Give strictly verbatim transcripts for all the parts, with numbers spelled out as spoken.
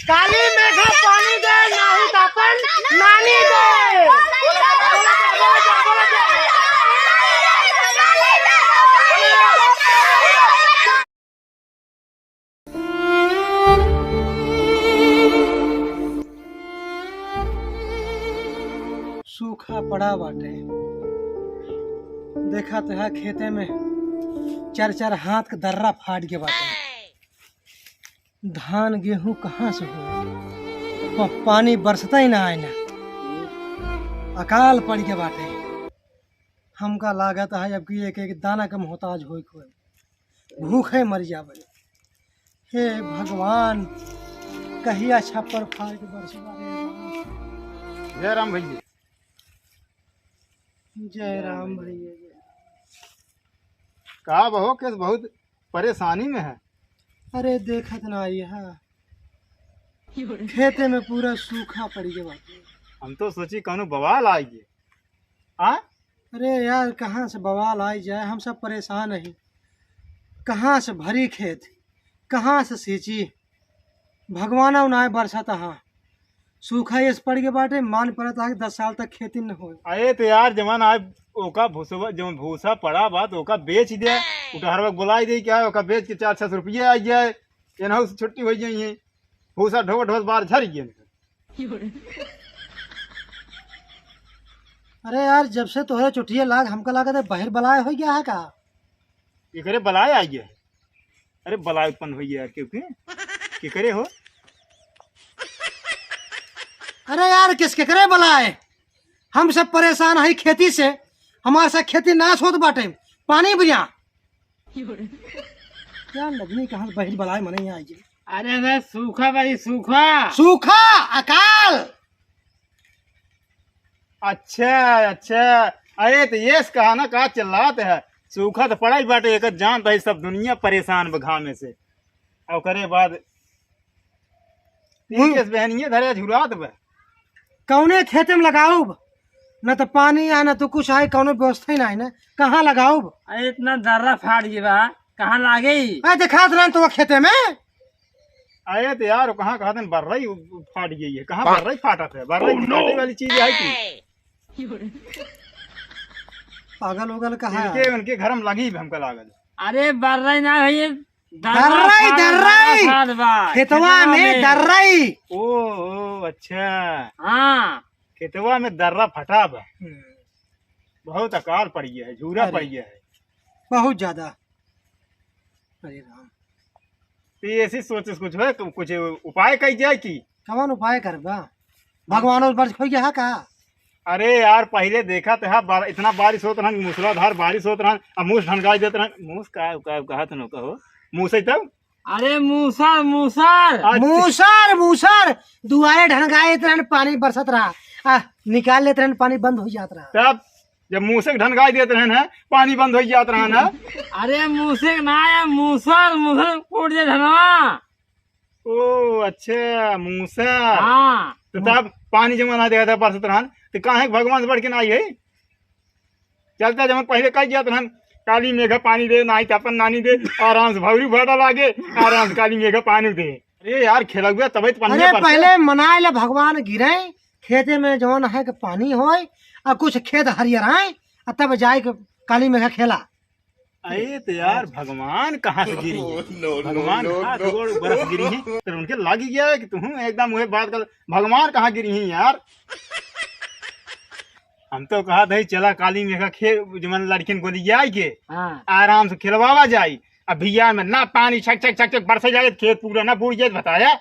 काली मेघा पानी दे, नाही त अपन नानी दे। सूखा पड़ा बाटे। देखा त है खेते में चार चार हाथ के दर्रा फाट के बाटे। धान गेहूं कहाँ से होई? प-, पानी बरसता ही ना आए ना। अकाल पड़ के बाटे। हमका लागत है अब कि एक एक दाना के मोहताज होई कोई। भूखे मर जाबे। हे भगवान, कहिया छप्पर फाड़ के बरसबा रे राम। जय राम भैया। जय राम भैया, जय। का बहो, केस बहुत परेशानी में है? अरे देखत ना आई है, खेते में पूरा सूखा पड़ गया बाटे। हम तो सोची कौनो बवाल आ गए। आ? अरे यार, कहाँ से बवाल आई जाए, हम सब परेशान हैं। कहाँ से भरी खेत, कहाँ से सींची, भगवानउ नाय बरसत हा। सूखा एस पड़ के बाटे, मान परत हा कि दस साल तक खेती न होए। अरे तो यार, जवन आज ओका भूसवा, जवन भूसा पड़ा बा, तो ओका बेच दे, उटहरवा के बुलाई दे, क्या ओका बेच के चार छह सौ रुपये आ जाए, एनहू से छुट्टी हो जाई है, भूसा ढोक ढोक बार झर गए। अरे यार, जब से तोहरे चुटिया लाग, हमका लागत है बहिर बलाय हो गया है का? एकरे बलाय आ गया है। अरे बलाय उत्पन्न हो गया यार, क्योंकि केकरे हो? अरे यार, किस केकरे बलाय? हम सब परेशान है खेती से, हमारे साथ खेती नाश होत बाटे, पानी बिना। क्या नदनी कहाँ से बहिर बलाय मने यहाँ आई है? अरे, अरे, सूखा भाई, सूखा। सूखा, अकाल। अच्छा, अच्छा। अरे, तो ये कहा ना, का चिल्लात है? सूखा तो पड़ा ही बाटे, एक जानत है, सब दुनिया परेशान बा घामे से। और ओकरे बाद हम्म। ठीक है, बहनिये धरे झुरात बा। कौने खेते में लगाउब? न तो पानी है, न तो कुछ है, कौनो व्यवस्था ही नहीं ना। कहाँ लगाउब? अरे, इतना दर्रा फाट गया बा, कहाँ लागे? अरे, देखात रहन तो वो खेते में। अरे तो यार, कहाँ कहत हैं बर्रई उ-, उ-, फाट गई है? कहाँ बर्रई फाटत है? बर्रई की फाटे वाली चीज है कि? पागल उगल कहा है? इनके, उनके घर में लगी भी हमका लागल। अरे बर्रई ना भैया, दर्रा दर्रई, फाट, दर्रई। दर्रा फाट बा। खेतवा खेतवा में में। दर्रई। ओ, ओ, अच्छा। हाँ। खेतवा में दर्रा फटा बा। हम्म। बहुत अकाल पड़ गया है, झूरा अरे। पड़ गया है। बहुत ज्यादा। अरे राम। तो ये ऐसी सोच से कुछ है, कुछ उपाय कई जाए कि? कौन उपाय करबा? भगवान उस बरस खोई गया है का? अरे यार, पहिले देखा तो है, बार-, इतना बारिश होत रहन, मूसलाधार बारिश होत रहन, अब मूस ढनकाई देत रहन, मूस का, का, कहा तो न कहो, मूस ही तब? अरे मूसर, मूसर। अच्छा। मूसर, मूसर, दुआरे ढनकाई देत रहन, पानी बरसत रहा, आ, निकाल लेत रहन, पानी बंद हो जात रहा। तब जब मूसे के ढनकाई देत रहन है, पानी बंद हो जात रहन है। अरे मूसे के ना है, मूसर, मूसर कूट दे धनवा। ओ अच्छा, मूसा। हाँ। तो तब पानी जमा ना देखा था बरसत रहन, तो काहे भगवान से बढ़ के ना आई है? चलता जब पहिले कह जात रहन, "काली मेघा पानी दे, नाही त अपन नानी दे।" आराम से भौरी भाटा लागे, आराम से काली मेघा पानी दे। अरे यार, खेलौआ तबे तो पनिया अरे बरसे। पहिले मनाए ले भगवान गिरे, खेते में जौन है कि पानी होए, आ कुछ खेत हरियर आए, आ तब जाए के काली मेघा खेला। अरे तो यार, भगवान कहाँ से गिरी है? No, no, भगवान no, हाथ no। गोड़ बरस गिरी है, तो उनके लागी गया है कि तुम एकदम वही बात कर, भगवान कहाँ गिरी है यार? हम तो कहा था, चला काली मेघा खे-, जमन लड़किन को लियाई के, हाँ। आराम से खेलवावा जाई। अब भैया में ना पानी छक छक छक छक बरसे जाए, खेत पूरा ना बूड़ जाए, बताया।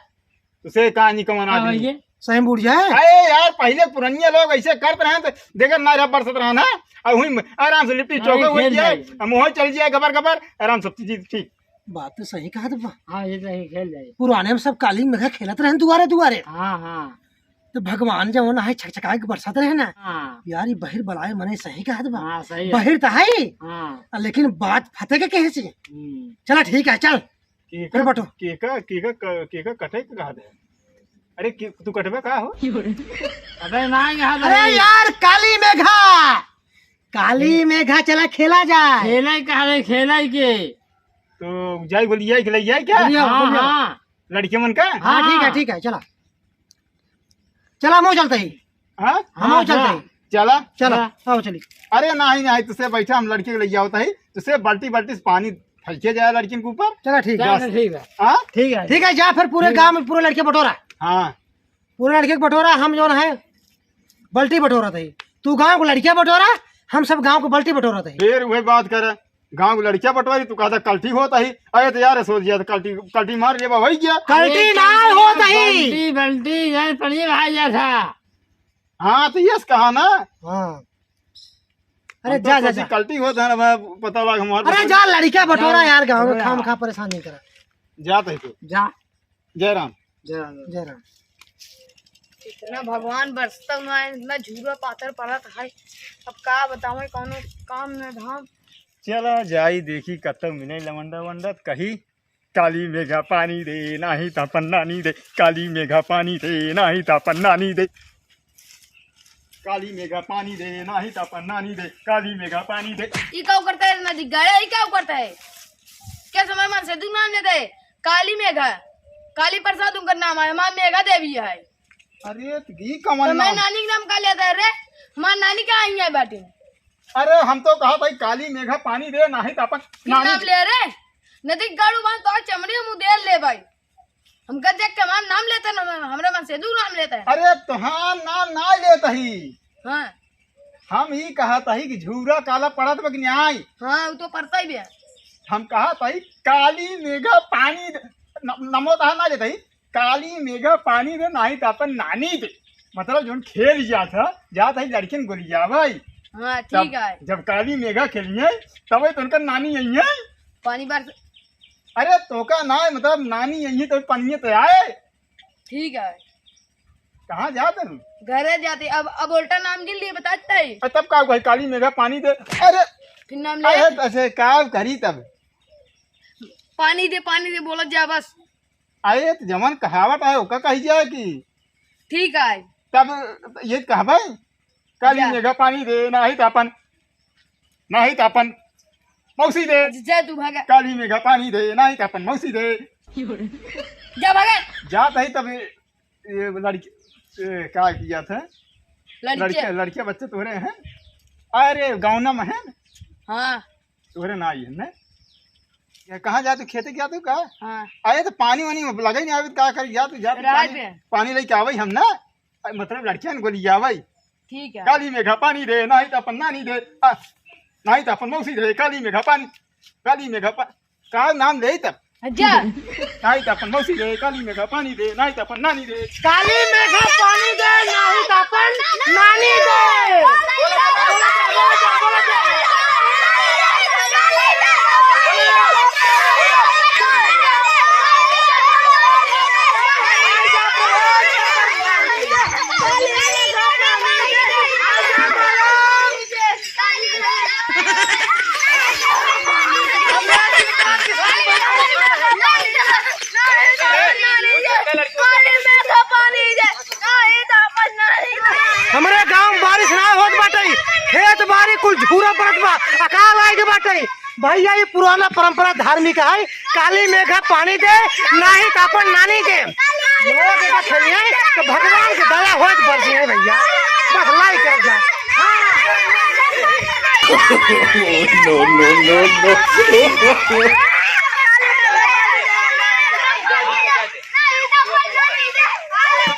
उसे कहानी कवन का आदमी? भैया? सही में बूड़ जाए? अरे यार, पहिले पुरनिया लोग ऐसे करत रहे तो देखत ना रहा, बरसत रहा ना, और वहीं में आराम से लिपटी अरे चौका हो खेल जाए, जाए। और मुँह चल जाए गबर गबर, आराम से चीज ठीक। बात तो सही कहत बा। हाँ, ये तो सही खेल जाए। पुराने में सब काली मेघा खेलत रहन दुआरे दुआरे। हाँ, हाँ। तो भगवान जब ना है छकछकाए के बरसत रहे ना। हाँ। यार, ये बहिर बलाए मने सही कहत बा। हाँ, सही है। बहिर तो है ही। हाँ। आ, लेकिन बात फते के कहे से। हम्म। चला ठीक है, चल। केका, अरे बटो। केका, केका, केका कटे के कहा दे। अरे, के, तू कटबे का हो? अबे ना यहाँ अरे नहीं। यार, काली मेघा, काली मेघा चला खेला जाए। खेले कहा रे, खेले के? तो जाई बोलिए, खेले जाए क्या? बोलिए, हाँ, बोलिए। हाँ। लड़के मन का? हाँ, ठीक है, हाँ। ठीक है, चला। चला, हम चलते ही। हाँ? हम हाँ, चलते हाँ। ही। चला। चला, हाँ। आओ, चली। अरे, नाही, नाही, तुसे बैठा, हम लड़के के ले जावत ही। तुसे बाल्टी, बाल्टी से पानी फेंके जाए लड़किन के ऊपर। चला, ठीक है। चला, बस। ठीक है। हाँ? ठीक है। ठीक है, जा फिर पूरे ठीक है। गाँव में पूरे लड़के बटोरा। हाँ। पूरे लड़के के बटोरा, हम जौन है, बाल्टी बटोरत ही। तू गाँव के लड़के बटोरा, हम सब गाँव के बाल्टी बटोरत ही। फिर वही बात करे। गाँव के लड़किया बटवारी, तू कहता कल्टी होत ही। अरे तो यार, सोच गया तो कल्टी, कल्टी मार लेबा, वही गया। कल्टी अरे ना कल्टी होत ना, ही। बल्टी, बल्टी, यार, पढ़िए भाई जैसा। हाँ, तो यस कहा ना। हाँ। अरे हम तो जा, जा, सोची जा। कल्टी होत है ना, मैं पता लग हमारे अरे जा, लड़किया बटोरा जा। यार, गाँव में अरे खाम हाँ। खा परेशान नहीं करा। जात ही तू। जा। जय राम। जय राम। जय राम। इतना भगवान बरसता हुआ है, इतना झूरा पाथर पड़त है। अब का बतावे, कौनो काम न धाम। चला जाई देखी, कतौ मिले लवंडा वंडा त कही, "काली मेघा पानी दे, नाही त अपन नानी दे, काली मेघा पानी दे, नाही त अपन नानी दे।" काली मेघा पानी दे, नाही त अपन नानी दे, काली मेघा पानी दे। ई का करता है नदी गड़े, ई का करता है? के समय मन से दू नाम लेते हैं, काली मेघा, काली प्रसाद उनकर नाम है, हमार मेघा देवी है। अरे, तो ई कवन तो मैं नाम? नानी के नाम का लेता है रे? हमार नानी का आई है बाटी। अरे, हम तो कहा भाई, काली मेघा पानी दे, नाही त अपन की नानी नाम दे। ले रे? नदी गाड़ू बांध तो चमड़ी मुंह दे ले भाई। हमका देख के हमार नाम लेता ना, हमरा मन से दू नाम लेता है। अरे, तोहार नाम ना लेत ही। हाँ। हम ई कहत ही कि झूरा काला पड़त बा कि नाई। हाँ, वो तो पड़ता ही बे। हम कहत ही, "काली मेघा पानी दे।" न-, नमो तहा ना लेत ही, "काली मेघा पानी दे, नाही त अपन नानी दे।" मतलब, जोन खेल जात है, जात ही लड़किन गोलियावे। हाँ, ठीक है। जब काली मेघा खेलिए, तबे तो उनकर नानी आई है। पानी बरस अरे तोका ना, मतलब नानी यही तो पनिये तो आए। ठीक है। कहाँ जात है? घरे जाते। अब, अब उल्टा नाम गिन लिए, बताते हैं। अरे तब का भाई, काली मेघा पानी दे। अरे फिर नाम ले। अरे तो ऐसे का करी तब? पानी दे, पानी दे बोलत जा बस। अरे तो जवन कहावत है ओका कही जाए कि ठीक है। तब ये कहबे, "काली जा। मेघा पानी दे, नाही त अपन, नाही त अपन मौसी दे।" जा तू भागा। "काली मेघा पानी दे, नाही त अपन मौसी दे।" जा भागा। जात ही तब ये, ये लड़की, ये का किया था? लड़के। लड़के, लड़के बच्चे तोहरे हैं? अरे, गाँव में हैं? हाँ। तोहरे ना आई है ना? ये कहाँ जा तू, खेते गया तू का? हाँ। अरे, तो पानी वानी लगे नहीं आवे, तो का करी? जा तू, जा तू, रात पानी, में। पानी लेके आवे हम ना। अरे, मतलब, लड़कियां ने गोलियावे। ठीक है। "काली मेघा पानी दे, नाही त अपन नानी दे, आ, नाही त अपन मौसी दे, काली मेघा पानी, काली मेघा पा-," का नाम ले तब? अच्छा। "नाही त अपन मौसी दे, काली मेघा पानी दे, नाही त अपन नानी दे।" काली मेघा पानी दे, नाही त अपन नानी दे। हमरे गाँव में बारिश ना होत बाटइ, खेत बारी कुल झूरा पड़त बा, अकाल आइ के बाटइ। भइया, ई पुराना परंपरा धार्मिक है, काली मेघा पानी दे, नाही त अपन नानी दे। लोग एका खेलिए तो भगवान के दया होत बरसी है भइया, बस लाई कर जा। No, no, no, no।